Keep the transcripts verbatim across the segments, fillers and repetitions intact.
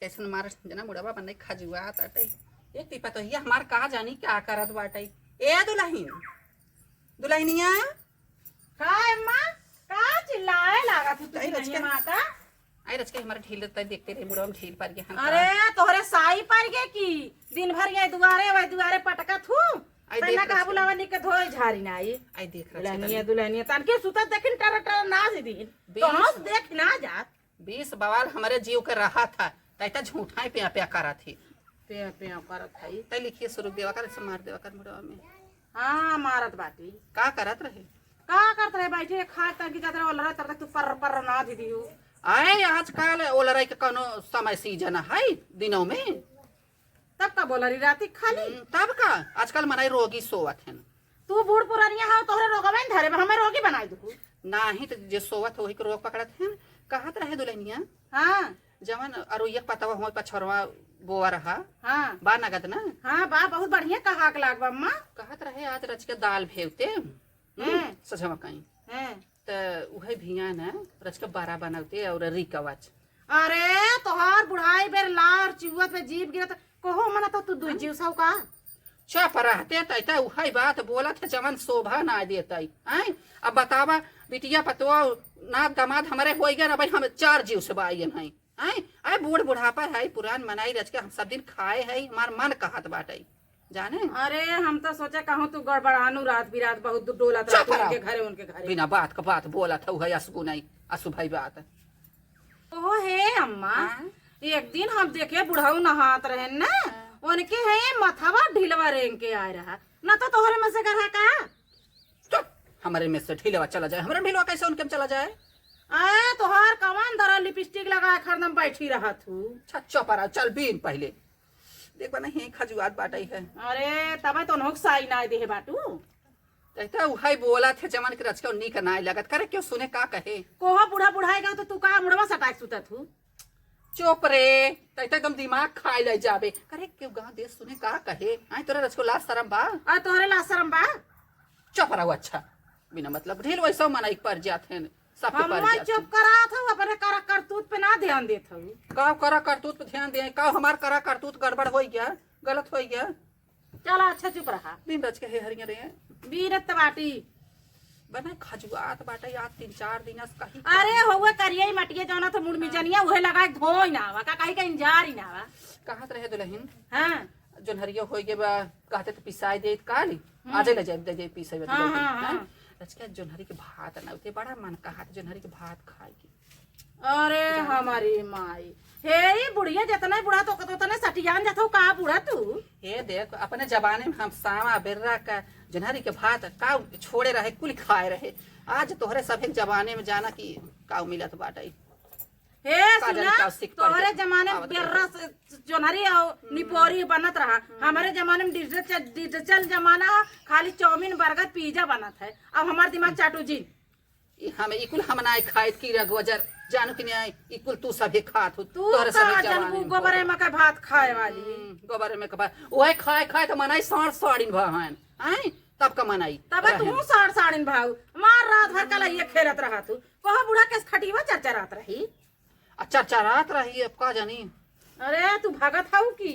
कैसन मार जना मुड़वा बने खजुआत अटई। एक ती पतोहिया हमार का जानी का करत बाटई। ए दुलहिन, दुलहिनिया। का अम्मा? का चिल्लाए लागत हू तू आई रचके। दुलहिनिया माता? आई रचके हमारे ढील तै देखते रहे, मुड़वा में ढील पड़ गया हम का। अरे तोहरे साई पड़ गए की दिन भर ये दुआरे वही दुआरे पटकत हू। आई तै देख ना कहा रचके। बुलावा निके धोई झारी ना आई। आई देख रचके दुलहिनिया, तनी। दुलहिनिया, तनके सुतत देखिन टर टर नाच दिन। तो बीस हंस देख ना जात। बीस बवाल हमरे जीव के रहा था, तै त झूठाई प्या प्या करत ही। प्या प्या करत हई। तै लिखिए शुरू देवा कर, ऐसे मार देवा कर मुड़वा में। हाँ, मारत बाटी। का करत रहे? का करत रहे? बैठे खाए तक की जात रहे, ओलरा तब तक तू पर्र पर्र ना दीदी हू। आए, आजकल ओलराई के कौनो समय सीजन है दिनों में? तब का बोला रही राती खाली? हम्म, तब का? आजकल मनई रोगी सोवत हैं। तू बूढ़ पुरानिया हो, तोहरे रोगवे न धरे, हमें रोगी बनाई दू। नाही त जे सोवत हो, वही के रोग पकड़त हैं। कहत रहे दुलहिनिया, हाँ। जवन अरुइया के पतवा हो, पछोरवा बोआ रहा। हाँ। बा नगद ना? हाँ, बा, बहुत बढ़िया कहा के लाग बा, अम्मा। कहत रहे, आज रच के दाल भेवते। हम्म, हैं। सजवा कहीं। हैं। त उहे भिया न रच के बड़ा बनौते और री कवच। अरे, तोहार बुढ़ाई बेर लार चुअत में जीभ गिरत, कहो मना तो तू दुई हैं? जीव सौ का? चुप रहते त, त उहे बात बोलत है, जवन शोभा ना देतई। हैं? अब बतावा, बिटिया पतोह, नात दामाद हमरे होई गए ना भाई, हम चार जीव से बाइयन हैं। हैं? अरे, बूढ़ बुढ़ापा है, पुरान मनई रच के हम सब दिन खाए है, हमार मन कहत बाटई। जाने? अरे, हम तो सोचे कहूँ तू गड़बड़ानू रात बिरात बहुत दु-, डोलत चुप रहत रहो। उनके घरे, उनके घरे। बिना बात का बात बोलत हऊ है, असगुनई, असुभई बात। ओहो हे अम्मा, हाँ? एक दिन हम देखे बुढ़ऊ नहात रहे न, हाँ। उनके है मथवा ढिलवा रेंग के आए रहा, न तो तोहरे में से गढ़ा का? चुप, हमरे में से ढिलवा चला जाए, हमरे में ढिलवा कैसे उनके में चला जाए? अरे, तोहार कवन दरा लिपस्टिक लगा के हरदम बैठी रहत हू। अच्छा, चुप रहा, चल बीन पहले। देख बना, हे खजुआत बाटई है। अरे, तबे तो उन्हों के साई ना देहे बाटू। तैता उहई बोलत है, जवन के रचके नीक नाय लगत। करे, केहू सुने का कहे? कोहो बूढ़ा बुढ़ाई गयो तो तू का मुड़वा सटाए के सुतत हू? चुप रे, तैता एकदम दिमाग खाए ले जाबे। करे, केहू गाँव देश सुने का कहे? आय, तोरा रचको लाज शरम बा? आ, तोहरे लाज शरम बा? चुप रहो, अच्छा। बिना मतलब ढील वैसा मनई पर जात हैं, सब के पर हम्मा जात चुप हैं। करात हऊ, अपने करा करतूत पे ना ध्यान देत हऊ। का करा करतूत पे ध्यान दे, का हमार करा करतूत गड़बड़ होई गया, गलत होई गया? चला, अच्छा, चुप रहा। दिन रच के हे हरिया रे। बीरत बाटी। बना खजुआत बाटे, आज तीन चार दिन से कहीं अरे, हउए करिया ही मटिया जौना तो मुड़ में जनिया, उहे लगाए धोई ना आवा, का कहीं का इंजार ही ना आवा। कहत रहे दुलहिन, हाँ। जोन्हरिया होई गे बा, कहते तो पिसाई देत काली, हम्म। आजे ले जाए, दे जाए पिसाई हाँ, हाँ, हाँ। रच के जोन्हरी के भात ना, उते बड़ा मन कहत जोन्हरी के भात खाए के। अरे जाने। हमारी माई, हे, ई बुढ़िया जितना ही बुढ़ा तो, तो तने सटियान जात हो का बुढ़ा तू? हे देख, अपने जमाने में हम सावा बेर्रा का जोन्हरी के भात का छोड़े रहे, कुल खाए रहे। आज तोहरे सभे के जमाने में जाना कि का मिलत बाटे। हे का जाने सुना, का सीख पड़ तोहरे गया। जमाने में आवत बेर्रा रहे। से जोन्हरी और हम्म। निपोरी बनत रहा। हम्म। हमारे जमाने में डिजिटल, डिजिटल जमाना है, खाली चाउमीन, बर्गर, पिज्जा बनत है। अब हमार दिमाग चाटू जी। ई हम, ई कुल हम नाय खाइत की रे गोजर, जानू कि नाय, ई कुल तू सभे खात हो, तू तोहरे का सभे जवानी जानबू में गोबरे गोबर। में के भात खाए वाली। हम्म, गोबरे में के भात। ओहे खाए खाए तो मनाई साँड़ साँड़िन भा हन। आय, तब का मनाई तब रहन। तू साँड़ साँड़िन भाऊ। मार रात भर कलैया खेलत रहा तू। कहो बूढ़ा केस खटिवा चरचरात रही। आ चरचरात रही, अब का जानी। अरे, तू भागत हऊ की?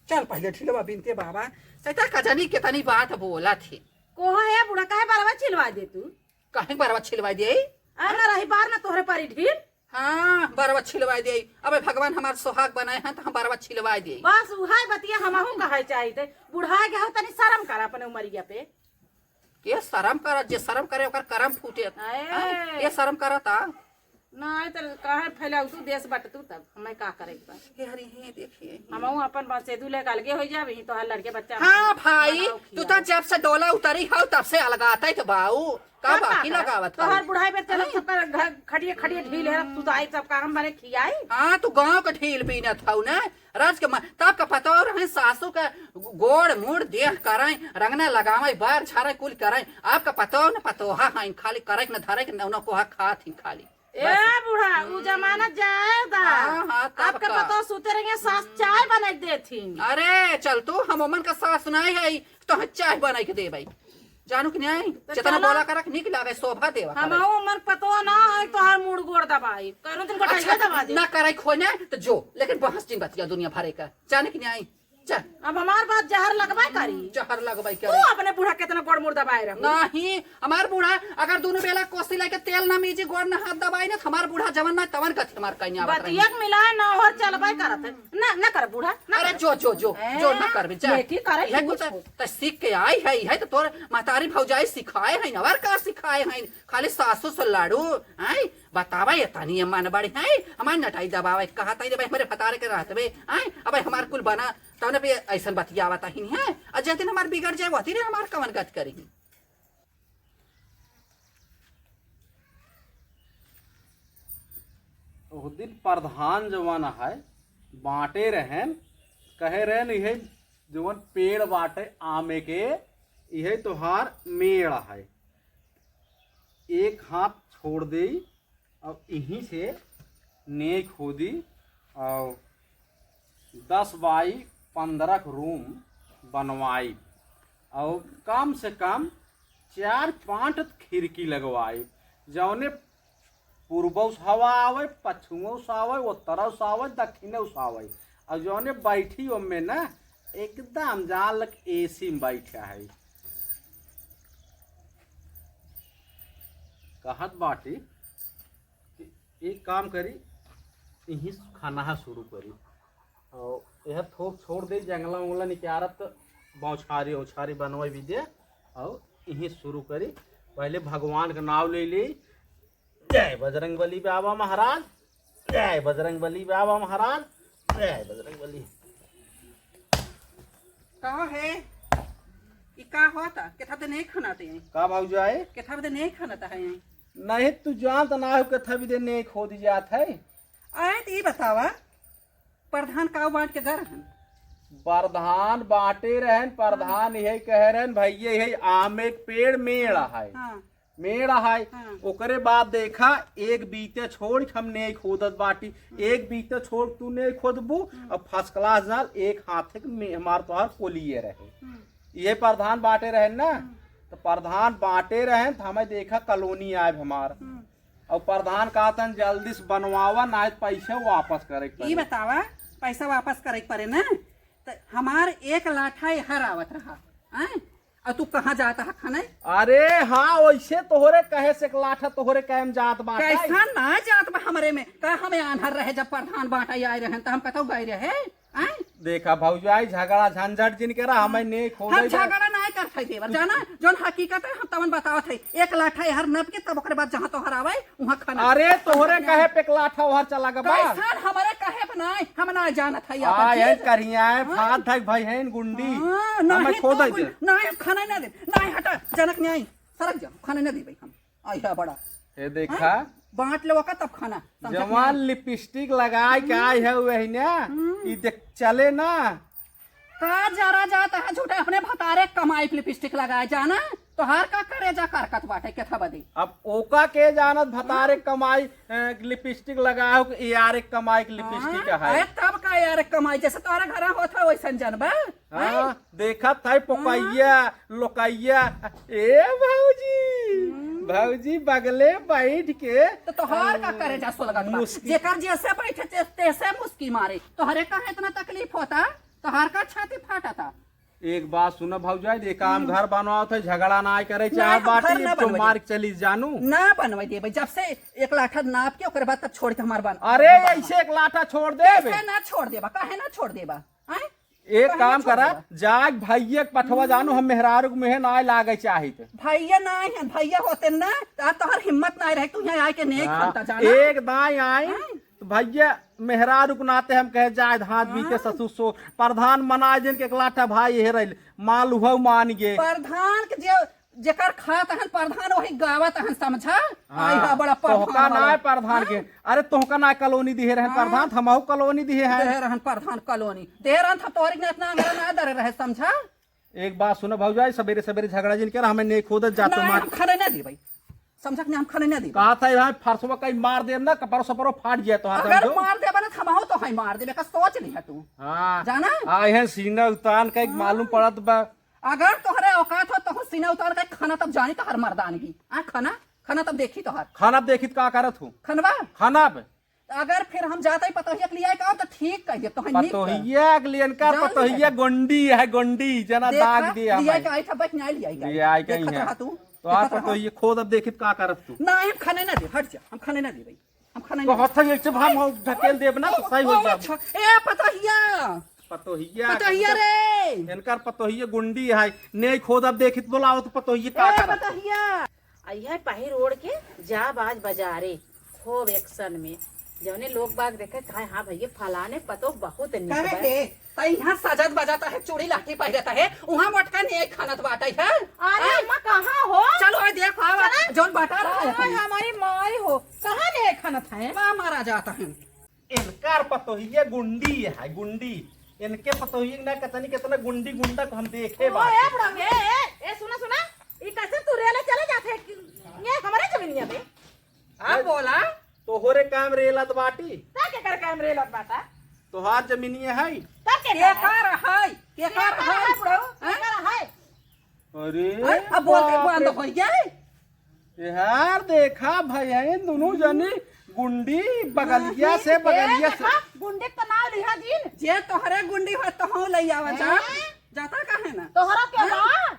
चल पहिले ढिलवा बिनते बाबा, तैता का जानी केतनी बात बोलत है। कोहा है बूढ़ा, काहे बरवा छिलवा दे तू? काहे बरवा छिलवा दे? आ, ना रही बार ना तोहरे पारी ढील। हाँ, बरवा छिलवा दे। अबे भगवान हमार सोहाग बनाए हैं तो हम बरवा छिलवा दे। बस उहाई बतिया हमहू कहे चाहिए। बुढ़ा गया हो, तनी शर्म कर अपने उमरिया पे। के शर्म कर, जे शर्म करे ओकर करम फूटे। आए। हाँ, के शर्म करता? नाहीं त काहे फैलाऊ तू देश बट तू तब, हमें का करे के बा? हे हरी, हे देखिए। हमहू अपन बसेदू लेके अलगे हो जाबे, तोहार लड़के बच्चा हाँ अपन भाई, बनाओ, तू खियाओ। तो जब से डोला उतरी हो तब से अलगाते तो बाऊ। का तब का बाकी करे? लगावत तोहार हो? बुढ़ाई में तेरा हाँ। सबका घर खटिए खटिए ढील है, तू तो आई सबका हम बने खियाई। हाँ, तू गाँव का ढील बीनत हऊ ना, राज के म-, तब का पतोह रहे सासू का गोड़ मुड़ देह करे, रंगना लगावे, बार झारे कुल करे। आपका पतोह न पतोहा हैं, खाली करे न धरे के न, न कोहा खात ही खाली। ए बस। बूढ़ा, उ हम्म। जमाना जाए दा। हाँ, हाँ, तब आपके का। पतोह सुते रहिए, सास चाय बनाई देथिन। अरे, चल तू, हम ओमन का सास नाहीं है, तो हम चाय बनाई के देबै। जानू कि नहीं? तो जितना चलो। बोला करक निक लागे, शोभा देवा करे। हमहू हमर पतो ना है तोहार मूड़ गोड़ दबाई। करो तुम गोटाइया अच्छा, दबा दे। ना करे खोने तो जो, लेकिन बहस जिन बतिया दुनिया भरे का। जाने कि नहीं? चल। अब हमार बात जहर लगबे करी। जहर लगबे तू करी। अपने बूढ़ा कितना गोड़ मुड़ दबाए रहो। नहीं, हमार बूढ़ा अगर दोनों बेला कोसी लेके तेल ना मीजी, गोड़ ना हाथ दबाई ना, तो हमार बूढ़ा जवन ना तवन कथी हमार कहीं आवत रही। बतिया के मिलाए ना और चलबे करत है। ना, ना कर बूढ़ा, ना अरे कर। जो, जो, जो, ए, जो ना करबे, जा। बेटी करे यह कुछ कुछ। तो सीख के आई है, है तो तोर महतारी भौजाई सिखाए है ना, और का सिखाए है? खाली सासू से लड़ू, हैं? बतावा ये तनी ये मन बड़ी, हैं? हमार नटाई दबावे, कहा ताई रे भाई, हमारे भतारे के रहत बे, हैं? अबे हमार कुल बना, तब न पे ऐसन बतियावत ही नहीं है। और जे दिन हमार बिगड़ जाए, वो दिन हमार कवन गत करी। ओह दिन प्रधान जवन है, बांटे रहन, कहे रहन, "इहे जवन पेड़ बाटे आमे के, इहे तोहार मेड़ है।" एक हाथ छोड़ देई और इहीं से नेक खोदी और दस बाई पन्द्रह क रूम बनवाई और कम से कम चार पाँच खिड़की लगवाई, जौने पूर्वौ से हवा आवे, पच्छिमौ से आवे, उत्तरौ से आवे, दक्षिणौ से आवे। और जौने बैठी ओमे ना, एकदम जान लग एसी में बैठा है। कहत बाटी कि एक काम करी, इहीं खाना शुरू करी। और यह थोक छोड़ दे, जंगला उंगला निकारत, बौछारी औछारी बनवे भी दे, और इहीं शुरू करी। पहले भगवान का नाव ले ली, जय बजरंग बली बाबा महाराज, जय बजरंग बली बाबा महाराज, जय बजरंग बली। का है? ई का होता? केथा बदे नहीं खाना ते हैं? का भौजाई? केथा बदे नहीं खाना ता है? नहीं, तू जानत ना हो केथा बदे नहीं खोदी जात है। आए तो ई बतावा, प्रधान का बांट के गर हन? प्रधान बांटे रहन, प्रधान यही कह रहन, "भैया, यही आम एक पेड़ मेड़ है।" हाँ। मेड़ है। हाँ। ओकरे बाद देखा, एक बीते छोड़ के हम नहीं खोदत बाटी, हम्म। एक बीते छोड़ तू नहीं खोदबू, हम्म। अब first class जाल एक हाथ के में हमार तोहार कोलिए रहे। हम्म। ये प्रधान बांटे रहे ना, हम्म। तो प्रधान बांटे रहे तो हमें देखा कॉलोनी आए हमार। हम्म। और प्रधान कहतन, "जल्दी से बनवावा, ना तो पैसा वापस करे के ई पड़े।" बतावा, पैसा वापस करे के पड़े ना, तो हमार एक लाठा हर आवत रहा, हैं? और तू कहाँ जाता है खाने? अरे हाँ, वैसे तोहरे कहे से एक लाठा तोहरे कहे में जात बाटे। कैसा ना जात बा हमरे में? का हमें आन्हर रहे जब प्रधान बांटा आए रहे तो हम कतौ गए रहे? आय? देखा भौजाई, झगड़ा झंझट जिन करा, हमें नेक हो हम गई बा। झगड़ा नाय करत है देवर, जाना, जौन हकीकत है हम तवन बतावत है। एक लाठा हर नप के तब ओकरे बाद जहाँ तोहर आवे, उहाँ खाना। अरे, तोहरे कहे पे एक लाठा ओहर चला गबा। कैसन हमरे कहे पे नाय, हम ना जानत है अपन आय, चीज। करिया है, हाँ। फाट है भाई, है गुंडी। हाँ, हमें नहीं खो तो दे गुंडी, दे। नहीं, हम खाना ना दे, नहीं, हटा, जनक नहीं आई, सरक जा, खाना ना दे भाई हम। आइहा बड़ा। ए देखा। हाँ? बांट लेवा का तब खाना। समझत जवान नहीं। लिपस्टिक लगाए के आई है वही ना। हम्म। ई देख चले ना। का जरा जाता है झूठे अपने भतारे कमाई के लिपस्टिक लगाए जाना। तोहार का करे जा करकत बाटे केथा बदे। अब ओका के जानत भतारे हाँ। कमाई, ए, लिपस्टिक लगाओ कि यार एक कमाई के लिपस्टिक हाँ। है। अरे तब का यार एक कमाई जैसे तोहरा घर होत है वैसन जनबा। हाँ, हैं? देखत है पोकैया, हाँ। लोकैया। ए भौजी, हम्म। भौजी बगले बैठ के, तो तोहार का करे जा सोलगत बा? मुस्की। जेकर जैसे बैठे ते-, तैसे मुस्की मारे। तोहरे काहे इतना तकलीफ होता? तोहार का छाती फाटता? एक बात सुन भौजाई, देखा हम हम्म। घर बनवावत है, झगड़ा ना करे, नहीं, चाहे हम बाटी घर ना तो बनवे मार दे। चली जानू। ना बनवे देबे, जब से एक लाठा नाप के ओकर बाद तब छोड़ के हमार बन-, अरे, बनवा। ऐसे एक लाठा छोड़ देबे। कैसे ना छोड़ देबा? काहे ना छोड़ देबा? हैं? एक काहे काम ना करा, छोड़बा? जाग भैया के पठवा जानू, हम मेहरारू के मुँहे ना लागे चाहित। भैया ना है, भैया होते ना, तो आज तोहर हिम्मत ना रहे, तू यहाँ आके नहीं हाँ, खनता जाना। एक दाई आई, हाँ। तो भैया मेहरारू के नाते हम कहे जाए, हाथ भी के हाँ। ससुर सो, प्रधान मनाए दिन के एक लाठा भाई हे रहिल, माल उहव मान गे। प्रधान के जे जेकर खात हन प्रधान वही गावत हन, समझा? हाँ, आई हा बड़ा तोहका प्रधान ना वाला। है प्रधान के। हाँ? अरे तोहका ना कॉलोनी दिहे रहन हाँ। प्रधान, त हमहू कॉलोनी दिहे हैं। दिहे रहन प्रधान कॉलोनी। दिहे रहन त तोहरी के इतना अंगरा ना दरे रहे, समझा? एक बात सुनो भौजाई, सबेरे सबेरे झगड़ा जिन कर हमें नहीं खोदत जात ना, मार। हम खाने ना देबै। समझा कि नहीं, हम खाने ना देबै। कहा था यहाँ फरसवा कहीं मार देब ना, कपड़ो सपड़ो फाट जाए तोहार अगर समझो। मार देबा ना, त हमहू तो है मार देबे का सोच लिहा तू। हाँ। जाना? आए हैं सीना उतान का एक हाँ। मालूम पड़त बा। अगर तोहरे औकात हो तो सीना उतार के खाना तब जानी तोहर मर्दानगी। आ खाना, खाना तब देखी तोहर। खाना देखी त का करत हूँ? खनवा? खाना अब। अगर फिर हम जाते ही पतोहिया के लिए आए का तो ठीक कह दे, तो है निक कह। पतोहिया के लिए इनका जान पतोहिया ले। गोंडी है, गोंडी, जना देखा, दाग दिया लिए हमें। का आई था, बच नहीं लिया आई। लिए आई कहीं देखत है। रहा तू, तो आप देखत रहा। पतोहिया खोद अब देखी त का करत तू? ना, हम खाने ना दे, हट जा, हम खाने ना दे भाई। हम खाना तो नहीं हथ से भाग ढकेल देब ना, तो सही हो जाब। अच्छा, ए, पतोहिया। पतोहिया, पतोहिया इनकर, रे। इनकर पतोहिया गुंडी है, नहीं खोदब देखित बोलाओ तो पतोहिया का ए, करत। पतोहिया। अइहे पहिर ओढ़ के जाब आज बजारे, खूब action में। जौने लोग बाग देखे, कहे, "हाँ भैया, फलाने पतो बहुत निक काहे बा।" के? त इहाँ सजत बजत है, चूड़ी लहठी पहिरत है, उहाँ मोटका नहीं खानत बाटे है। अरे हाँ? अम्मा, कहाँ हो? चलो, ओए देख, आवा, चला। जौन बटा रहा है ओए, अपनी। हमारी माई हो, कहाँ नहीं खानत है? वाह, मारा जाता है। इनकार पतोहिया गुंडी है, गुंडी। इनके पतोहिया ना कतनी कितना गुंडी गुंडा को हम देखे ओ, बाटे। ए बुढ़ऊ, ए, ए, ए, सुना, सुना, ई कैसे तू रेला चले जात है? ये हमारे जमीनिया पे। हाँ, ए, बोला। तोहरे काम रेलत बाटी। ता के कर काम रेलत बाटा? तोहार जमीनिया है? तब के के कर? कर है? के के कर कर है? है, बुढ़ऊ? के हाँ? कर है? अरे, हैं? अब बोलते बाप बंद रे। हो गया है। यार, देखा भाई, हैं, दोनों जनी गुंडी बगलिया नहीं, से, ए, बगलिया से। देखा, गुंडी के तो नाम लिहा दिन। जे तोहरे गुंडी हो, तो हम ले आवा जा। हैं? जाता काहे ना? तोहरा के हैं? बा?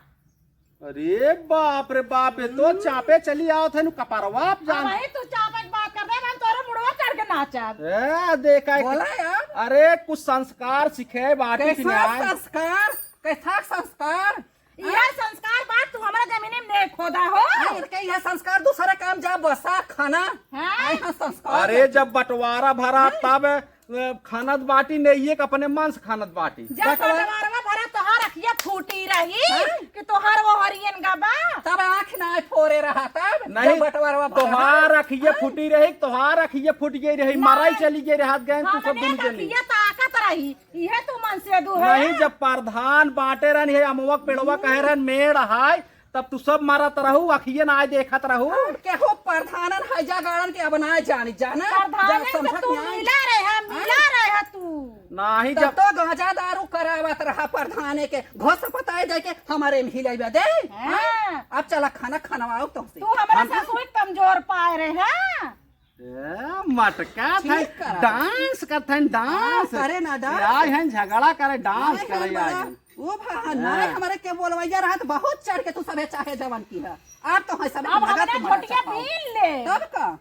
अरे बाप रे बाप, ये तो हम्म। चापे चली आवत है, नु कपरवा आप जान। अब वही तू चापे की बात कर रहे, हम तोरे मुड़वा चढ़ के नाचब। ए, देखा है कि बोला यार। अरे, कुछ संस्कार सीखे बाटी कि कैसा नहीं? संस्कार? कैसा संस्कार? यह संस्कार बात तू हमारे जमीनी में नहीं खोदा हो। हाँ, इनके यह संस्कार दूसरे काम जा बसा खाना। हाँ। हाँ, हाँ, संस्कार अरे, बाटी। जब बंटवारा भरा हाँ। तब, अ, खानत बाटी नहीं है कि अपने मन से खानत बाटी। जब बंटवारा बंटवारवा भरा तोहार अखिया फूटी रही हाँ। कि तोहार वो हरियन गबा। तब आँख ना फोरे रहा तब, नहीं, जब बंटवारवा भरा। तोहार अखिया हाँ। फूटी रही, तोहार अखिया फूट गई रही, नहीं। मराई चली गई रहत गए तू सब हमने दोनों जनी। अखिया ताकत रही। इहे तू मनसेधू है। नहीं, जब प्रधान बांटे रहन, ये अमवा के पेड़वा कहे रहन, मेड़ हाय, तब तू सब मरत रहू, अखिए ना आय देखत रहू। अब केहू प्रधानन है जा गाड़न के अब ना जानी, जाना? प्रधानन जब से समझत तू नहीं आई। मिला रहे, हाँ? मिला रहे तू। नहीं, तब जब तो गांजा दारू करावत रहा प्रधाने के, घोस पताए दे के हमारे में हिलाई बा दे। हाँ। हाँ? अब चला खाना खनवाओ तुमसे। तू हमारे हम सासू के कमजोर पाए रहे, हाँ? ए, मटका ठीक था, करा। Dance करत हैं, हाँ, dance। करे ना dance। आए हैं, झगड़ा करे, dance आए करे, हैं, आए बड़ा। हैं। ओ भा, हाँ। नहीं, हमारे के बोलवैया रहा तो बहुत चढ़ के तू सबे चाहे जवन की है। आप तो है सब अब भगत हमारे तुम्हारा घोटिया चपाओ। बीन ले। तब का?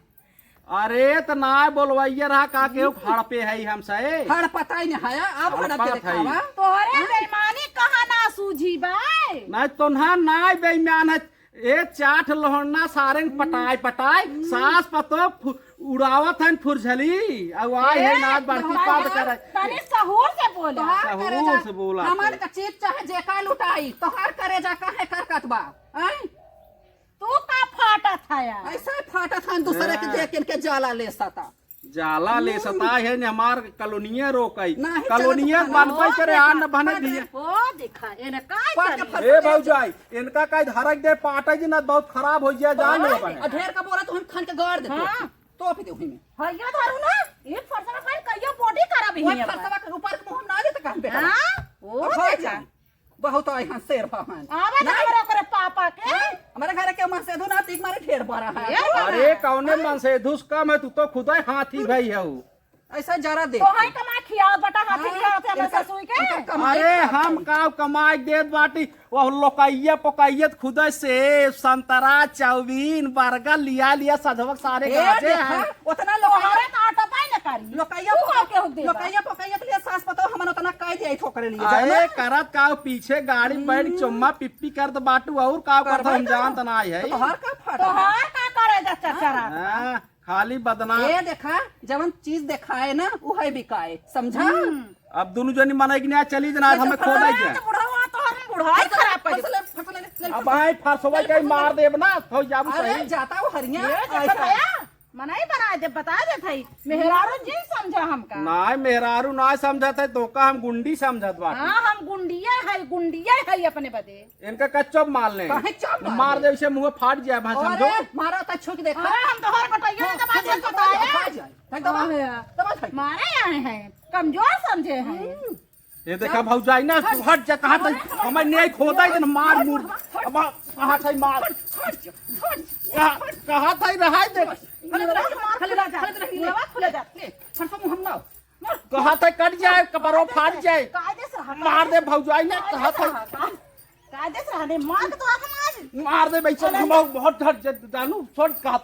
अरे, त ना बोलवैया रहा का, केहू हड़पे है हमसे। हड़पता ही नहीं है, आप हड़प हड़प के है। दिखावा। तोहरे हाँ। बेईमानी कहाँ ना सूझी बाय? नहीं, तोन्हा ना बेईमान है। ए चाठ लोहना सारंग पटाई पटाई, हम्म। सास पतो फु-, उड़ावत हन फुरझली, अउ आए ए, है नाच बड़की लोहरा पाद है, करे। तनी सहूर से बोला। तोहार सहूर करेजा, से बोला हमार तो। का चीज चाहे जेका लुटाई, तोहार करेजा काहे करकत बा? आय? तू का फाटत है यार? ऐसे फाटत हन दूसरे के हाँ। देख इनके जाला ले सता। जाला ले हम्म। सताए है ने हमार कॉलोनिया रोकई। नाही कॉलोनिया चलत बा। बनबई करे, ओ आन देखा, बने दिए। ओ देखा, एने का पाट के चली? फंस ए गया। भौजाई, इनका काई धरक दे, पाटे जी ना बहुत खराब हो गया, जान हाँ, लो बने। आ ढेर का बोला तो हम खन के गाड़ देते। हाँ। तो फिर वही में। हइया धरू ना, एक फरसवा खाई कहियो body खराब ही वो नहीं है। फरसवा के ऊपर के मुंह ना लेते काम पे करा। हाँ? ओ अब हो देखा। जाए। बहुत आए हैं शेर बहन। आवे ना ना। हमरे ओकरे पापा के। हाँ? हमारे घर के मनसेधू ना तीक मारे ढेर बड़ा है। ये बड़ा। अरे, कौने हाँ। मनसेधू से कम है, तू तो खुदे हाथी भाई है उ। ऐसा जरा देख। तो हाय कमा खियावत बटा हाथी हाँ, खियावत है इनका, ससुई के। इनका कमाई अरे, खात हम है। का कमाई देत बाटी, वो लोकैया पोकैया त खुदे से संतरा, चाउमीन, बर्गर लिया लिया सधवक सारे ए, गाजे देखा, हैं। उतना लोकैया तोहरे तो आटा पाई ना करी। लोकैया तू पोकैया, का केहू देबा? लोकैया पोकैया के लिए सास पतोह हमन उतना कह दिया ठोकरे लिए, अरे, जाना? करत का पीछे गाड़ी बैठ हम्म। चुम्मा पिप्पी करत बाटू और का करत हम करबे जानत ना है। तो तोहार का फाटत? तोहार का करे जा चचरा? हाँ, खाली बदनाम। ए देखा, जवन चीज देखाए ना, उहे बिकाए, समझा? हम्म। अब दोनों जनी मनाई कि नहीं चली जना, हमें खो दे जा। तो बुढ़ावा तो हम बुढ़ाई खराब कर फसले, फसले, ले, ले, अब फसले। आई फरसवा ले, के फसले। मार देब ना, हो जाबू अरे, सही। जाता वो हरिया, ये देखो आइसा। भैया, मनई बनाए दे, बता दे थई, मेहरारू जी समझा हमका। नाय, मेहरारू नाय समझत है, तोका हम गुंडी समझत बाटी। हाँ, हम गुंडिया है, गुंडिया है अपने बदे। इनका का चुप मार ले। काहे चुप मार मार ले? दे, इसे मुंह फाट जाए, भाई अरे, समझो। मारा था छुक देखा। अरे, हम तो हर बटैया हाँ, तो बात हम तो बताया। खा जाए। भाई दबा। हाँ, भैया। दबा भाई। मारे आए हैं, कमजोर समझे हैं। हम्म। ये देखा भौजाई ना, हट जा, कहा था हमें नहीं खोदा ही ना, मार मुर। अब कहा था मार। कहा, कहा था रहाई दे। खुला जा, खुला जा। फरसा मुंह हम ना। कहा था कट जाए, कपड़ो फाट जाए। कायदे से रहा, मार दे भौजाई ना, कायदे कहा से था। रहा, कायदे से रहा, नहीं मार के तो आँख मार। मार दे भाई, सब हम बहुत डर जा-, जानू, छोड़ कहा।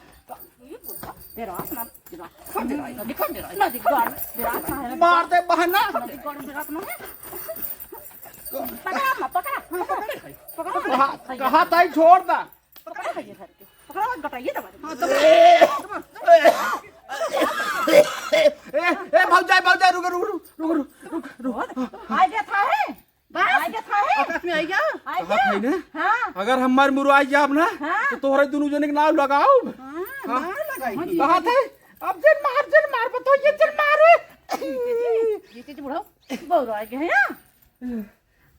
ये बुढ़ा, डेरात ना, डेरात, कौन डेरात? ना दिख, कौन डेरात? ना दिख, कौन डेरात ना है? मार दे बहना। ना दिख, कौन डेरात ना है? पकड़ा, पकड़ा, पकड़ा, पकड़ा। कहा, कहा था ही छोड़ दा। पकड़ा है ये घर के। पकड़ा, गटाइए दबा दे। हाँ, दबा। ए, ए, भौजाई, भौजाई, रुक, रुक, रुक। आ गया था है? बस? आ गया था है? आकाश में आ गया? आ कहा गया? था ही ना? हाँ। अगर हमार मुरवाई जाब ना, हाँ। तो तोहरे दुनू जने के नाव लगाउब। हाँ, हाँ। नाव लगाई। कहा था? अब जन मार, जन मार, बताओ, ये जन मार। ये चीज बुढ़ाओ, बौरा आ गया है।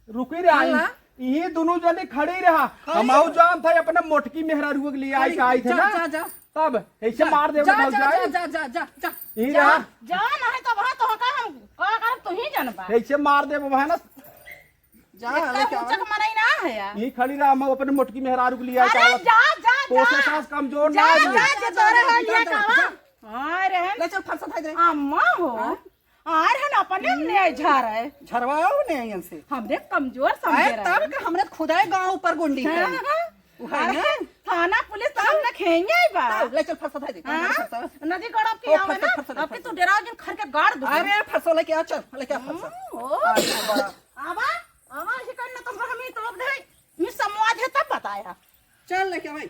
रुकी रहा, हाँ। इही दुनू जने खड़ी रहा। खड़ी हम आऊ रहा। जान था अपने मोटकी मेहरारू के लिए आई, खड़ी, आई थे जा, ना। जा, जा। तब ऐसे जा, मार दे जा, उठा जा, जाए। जा, जा, जा, जा, जा। यही जा, रहा। जा, नहीं तो वहाँ तो का हम का करब, तू ही जानबा। ऐसे मार दे वहाँ ना। जा, इतना लेके ऊंचा आवा। का मनई ना है यार। यही खड़ी रहा, हम अपने मोटकी मेहरारू के लिए आई अरे का। जा, जा, तोसे जा। सास कमजोर जा, ना है। जा, जा, तोरे जा, वाली जा, है जा, का। जा। हाँ, रहन। ले चल, फरसा दे दे। अम्मा हो। हाँ? आर हन अपने ले आई झार है। झरवाओ ने आयन से। हमरे कमजोर समझे आए रहे। तब का हमरे खुदाए गांव ऊपर गुंडी हाँ, है। हाँ। वो है अरे, ना? थाना पुलिस तो हमने खेंगे ही बा। तब ले चल फरसा दे दे। हाँ? फरसा। नदी गड़ब की ओ, आवे फरसा, ना, फरसा, अब के फरसा। तू डेराव जिन खर के गाड़ दू। अरे फरसा लेके आ, चल, लेके आ फरसा। हम्म, ओ। आ, बड़ा। आवा, आवा, इसे करना तो हम ही तोप दे। ये समाज है तब बताया। चल लेके आ भाई।